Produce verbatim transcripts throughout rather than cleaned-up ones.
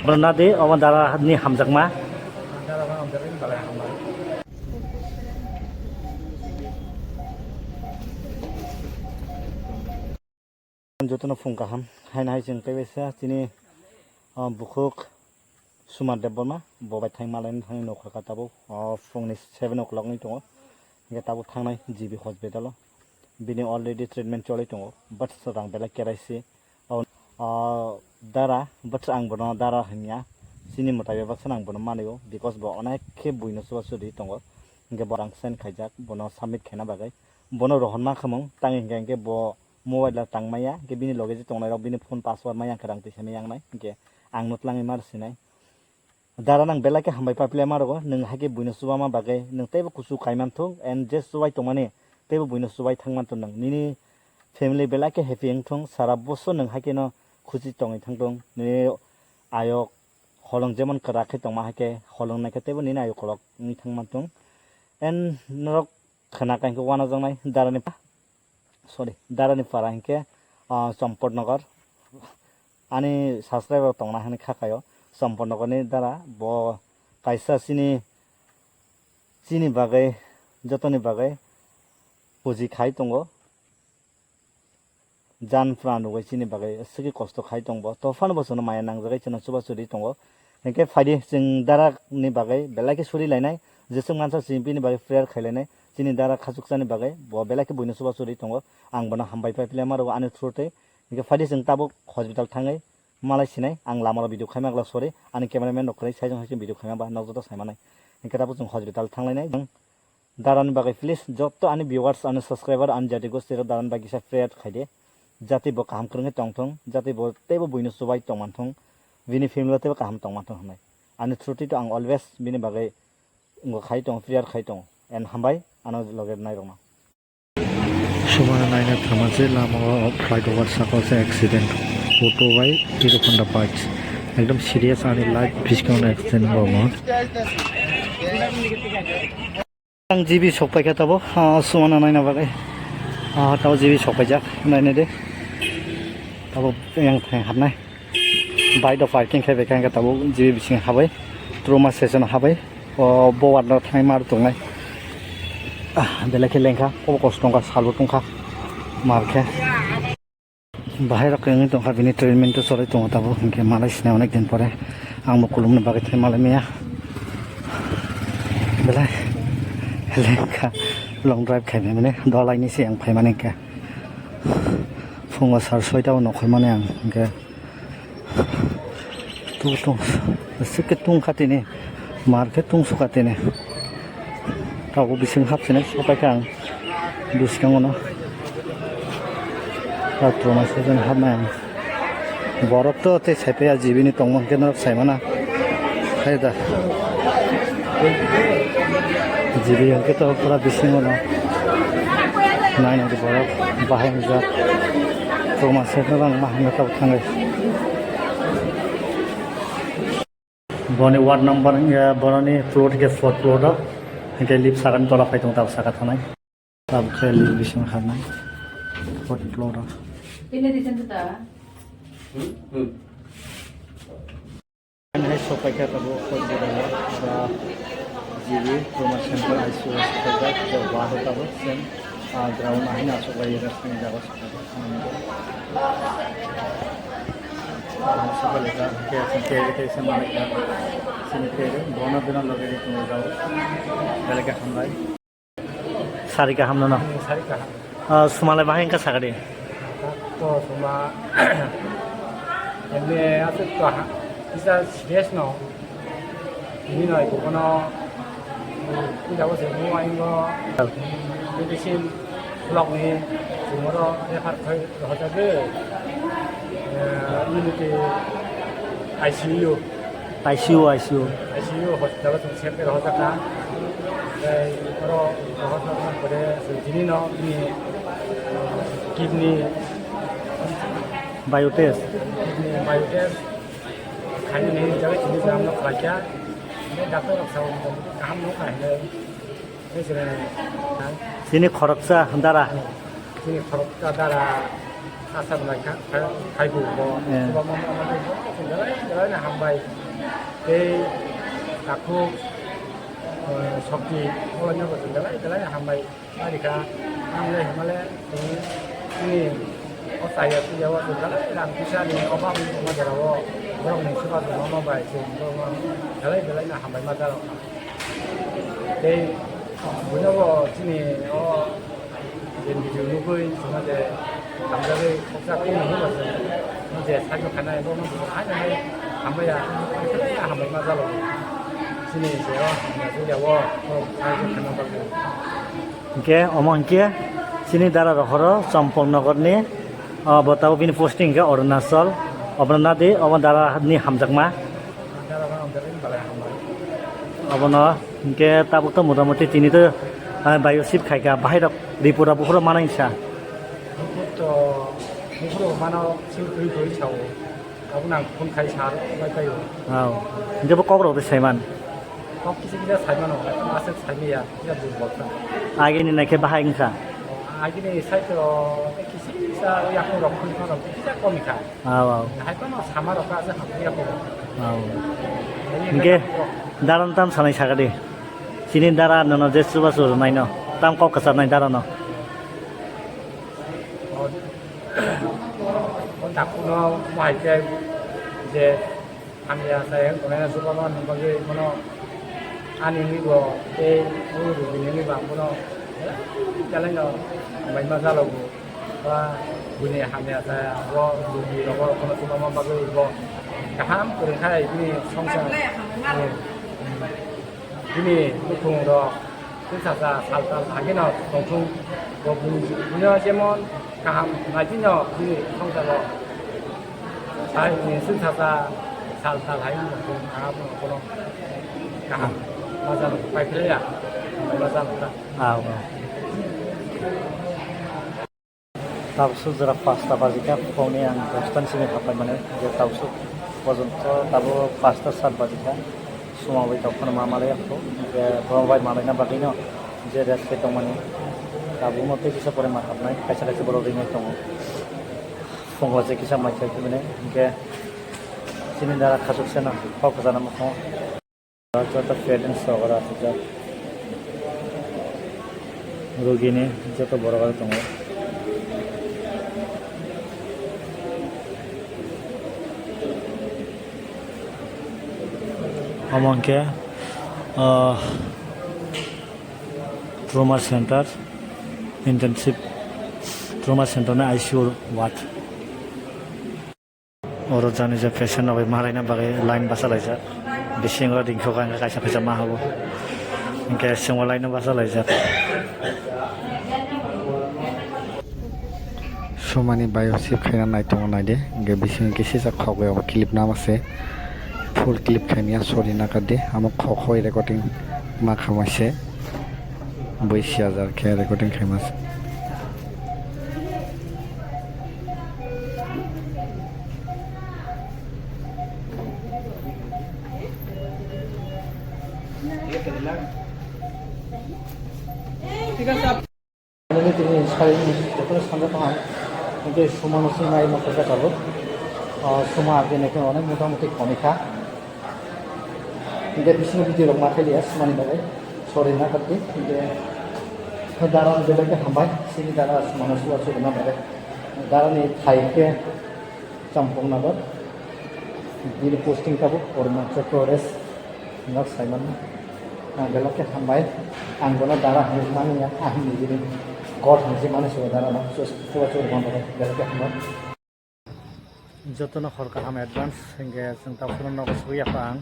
Bro, na de, omo dara ni hamjakma. Jotono phung kaham, haino hai chwng tei waisa chini, ah, bukhuk Sumar Debbarma, bo bai thang malai thangwi nokha ka tabuk, ah, phungni seven o'clock ni tongo, hingke tabuk thangnai G B hospital o, bini already treatment choli tongo, but rang belai kerai se, o, ah, dara, but ang bono dara hinya, chini mwtai bebak se ang bono mani o, because bo onek khe buino chubachu ri tongo, hingke bo rang send khaijak, bono submit khaina bagwi, bono rohorma khamung, tang hingke hingke bo mobile rok tang maya, hingke bini loge je tongnai rok bini phone password maya, hingke rang twi simi yang nai, hingke ang no twlangwi mar sinai. Dara nang belai khe hambai paipilai ma rogo, nwng hai khe buino chuba ma bagwi nwng teibo kuchuk kai man thung, and je chubai tongmani teibo buino chubai thang man thung nwng. Nini family belai khe happy wng thung, sara bosor nwng hai khe no khusi tongwi thang thung. Nini ayok holong jemon kwrak khe tongma hai khe holong nai khe teibo nini ayok kolok wngwi thang man thung. And norok khwna kainke uanajaknai darani pa, sorry, darani para hinkhe, ah, Chompotnagar. Ani subscriber tongna hwnwi kha kaio Chompotnagarni dara. Bo kaisa chini, chini bagwi, jotoni bagwi puji khai tongo. Jan phra nugwi chini bagwi swkhe kosto khai tongbo. To phano bo chwngno maya nangjagwi chwngno chubachu ri tongo. Hinkhe phaidi chwng darakni bagwi belai khe suri lainai. Jeswk mansa chwng bini bagwi prayer khai lainai. Chini darak khachukchani bagwi bo belai khe buino chubachu ri tongo. Ang bono hambai pai pili ma rwo ani through twi. Hinkhe phaidi chwng tabuk hospital thangwi malai sinai. Ang lamao video khaima glak sorry. Ani cameraman rok kwrwi saichung saichung video khaima ba nok joto saimanai. Hinkhe tabuk chwng hospital thanglainai. Darani bagwi please joto ani viewers, ani subscriber, ani jati gosti rok darani bagwi kisa prayer khai de, jati bo kaham kwrwngwi tongthung, jati bo teibo buino chubai tongmanthung, bini family teibo kaham tongmanthung hwnwi. Ani through twi to ang always bini bagwi wngkha khai tongo, prayer khai tongo. And hambai ano loge nairokno. Sumana naina thangma se lama o flyover saka o se accident, auto bai Hero Honda bikes, ekdom serious, ani life biskango accident wngma. Ang G B sok paikha tabo, ah, sumana naina bagwi. Ah, tabo G B sok paijak, naina de. Tabo yang thang habnai. Bike rok parking khai bai kha, hingke tabo G B bising habai. Trauma session habai. O board no thangwi mar tongnai. Ah, belai khe lengkha, o kosto wngkha, salo tongkha. Mar khe. Bahai rok wngwi tongkha, bini treatment o choli tongo tabuk, hinkhe malai sinai onek din pore. Ang bo kulumni bagwi thai malai maya. Belai lengkha, long drive khaimani, dolaini se ang phaimani hinkhe. Phungo sar soita o nokholmani ang hinkhe. Tung tung, sikhe tungkha tini, mar khe tungsukha tini. Tabuk bising hapsini sopaikha ang. Bwskango no. Tabuk tongma sejani hapnai ang. Borok to tei saipaiya G B ni tongma hwnkhe norok saimana. Hai da. G B hwnkhe to pura bisingo no. Naina di borok bahai wngjak. Tongma sejani bangma hwnwi tabuk thangwi. Boni ward number, eh, boroni plot ke fourth plot o, hingke lift sakani tola phai tongo, tabuk saka thanai. Tabuk khe lift bising harnai, fourth plot o. Ini di sini ta. Hai sopai kha tabuk fourth plot o, oro G B trauma center I C U hospital, tabuk same, ah, ground ahini aswk bai rest ni jaga. Sari kaham nono. Sari kaham. Ah, sumalai bahai wngkha sakadi. To suma. Emni aswk to ha. Kisa serious no. Bini noi kubono, puja bo se mo aingo medicine block ni chwng oro refer khai rohorjagwi, eh, Unity I C U. I C U, I C U. I C U hospital o chwng sep khai rohorjak kha. Tei oro rohorjak kha pore chwng tini no bini kidney Biotest. Kidney biotest. Khainani hwnjago chini jora no khlaikha. Hwnwi doctor rok sao motamoti kaham no kha hinwi. Hwnwi chwrai nai. Chini khoroksa dara. Chini khoroksa dara. Asa belai kha, khai, khai bo bo. Eh. Chuba ma ma ma bo, belai, belai no hambai. Tei takhuk, eh, sokti, bo no bo belai, belai no hambai. Ari kha, ang le himale, eh, ni, o chaya puja o belai rang kisa ni obab ni ma jera o, borok ni chuba ma ma bai, chwng borok no belai, belai no hambai ma jaro. Tei buino bo chini o je video nugwi chwngno je hamjagwi khoksa kheno hwnba se je sakno khainai bono bo haino hai hambai ya, hambai ya, hambai ma jalo. Chini je o hambai ya o, o sakno khaina bagwi. Hingke omo hingke chini dara rok horo Champaknagar ni, o, bo tabuk bini posting hingke Arunachal, obono nadi omo dara ni hamjakma. Dara rok hamjakgwi balai hambai. Obono Hingke tabuk to motamoti tini to, ah, baio sip khaika, bahai rok report rok buphuru manai sa. Report to buphuru mano sil twi twi sao. Tabuk nang phone khai sar bai paio. Hao. Hingke bo kok rok de saiman. Kok kisa kisa saimano, aswk saimaya, kisa bul bol kha. Age ni naikhe bahai wngkha. Age ni side to kisa kisa yakung rok phone rok kisa kom kha. Aw, aw. Hai phano sama rok ka asa hamya ko. Aw. Hingke daran tam sanai sakadi. Chini dara nono je chuba chu naino. Tam kok kwchar nai dara no. O dakuno mo hai khe je hamya sai ang tonai na chuba no nung bagwi mono ani ni bo tei o rubini ni ba mono belai no bai ma jalo bo. Ba buini hamya sa, bo buini rogo rogo no tuma ma bagwi bo kaham kwrwng khai bini songsar. Bini nukhung rok swngsa sa sal sal hageno tongthung. Bo buini, buino jemon kaham naidino bini songsaro. Hai bini swngsa sa sal sal hai tongthung, kaham no kono kaham ma jalo pai phlaiya, ma jalo ta. Ah, oh. Tabuk jora pasta bajikha, phone ang dostan simi hapai mane, je tabuk pojonto tabuk pasta sat bajikha, suma bai tok phano ma malai akho, je borok bai malaina bagwino je rest khai tongmani, tabuk no tei kisa pore ma hapnai, kaisa kaisa borok rinai tongo, phungo je kisa mai chai phimani, hinkhe chini dara khasuk seno kok kwchana muchungo. Joto pant and sokora aswkjak. Rugini joto borok aro tongo. Omo hwnkhe, ah, trauma center, intensive trauma center ni I C U ward. Oro jani je patient rok bai malaina bagwi line bachalaijak. Bisingo ringkho kha hwnkhe kaisa kaisa ma habo. Hwnkhe chwngbo line o bachalaijak. Sumani biopsy khaina naitongo naidi. Hwnkhe bisingo kisa khogwi obo clip nama se. Full clip khaimya sori nakardi. Amo khok hoi recording ma khamai se. Bui si hajar khe recording khaima se. Tini sari jotono sanja kaham, hingke sumano se nai ma khe tabuk. Ah, suma age nai khe onek motamuti khonai kha. Hingke bisingo video rok ma khe liya sumani bagwi. Sorry na kati, hingke dara ni belai khe hambai, sini dara sumano suwa suwa na bagwi. Dara ni thai khe Champaknagar, bini posting tabuk Arunachal Pradesh. Nok saiman, ang belai khe hambai, ang bono dara hinwi mani ya, ang nijini god hinwi se mani se dara no, suwa suwa rwmani bagwi belai khe hambai. Jotono hor kaham advance, hingke chwng tabuk phano nogo sogwi yakho ang,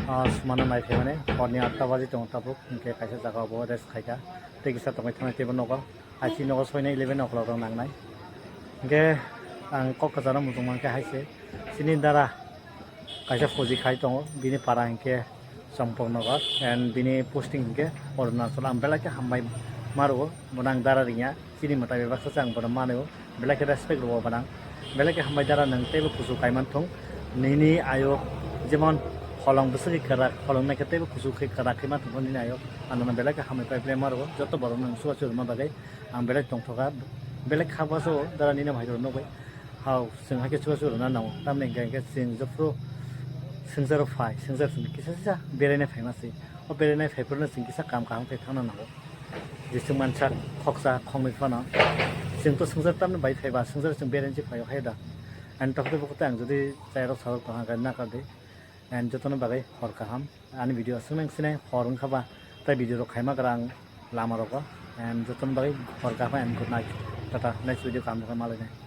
ah, sumano nai phaimani, horni atta baji tongo tabuk, hingke kaisa jaga o bo rest khaika, tei kisa tongwi thanai teibo nogo, I C nogo soinai eleven o'clock rok nangnai. Hingke ang kok kwcharo muchung mankhe hai se, chini dara kaisa fuji khai tongo, bini para hingke Champaknagar and bini posting hingke Arunachal. Ang belai khe hambai ma rwo, bono ang dara ringya, chini mwtai bai baksa se ang bono manwi o, belai khe respect rwo bono ang. Belai khe hambai dara, nwng teibo kuchuk kai manthung, nini ayuk jemon holong bwswk khe kwrak, holong naikhe teibo kuchuk khe kwrak khe manthung nini ayuk. Ang nono belai khe hambai pai phlai ma rwo, joto borok nwng chubachu rwma bagwi ang belai tongthokha. Belai kha baso dara nini bhai rok nugwi. Hao, chwng hai khe chubachu rwna nango. Tamni hwnkhe, hwnkhe chwng jephru swngcharo phai, swngchar chwng kisa kisa beraina phaima se. O beraina phaiphuru chwng kisa kam kaham khe thangna nango. Je chwng mansa khoksa khongwi phano. Chwng to swngchar tamni bai phaiba, swngchar chwng beraina se phaio hai da. Ani tokte bokte ang jodi chairok sarok tongha khe nakar di. And jotono bagwi hor kaham. Ani video aswk nang sinai hor wngkha ba, tai video rok khaima gra ang lama rogo. And jotono bagwi hor kaham and good night. Tata, next video kaham rok malai nai.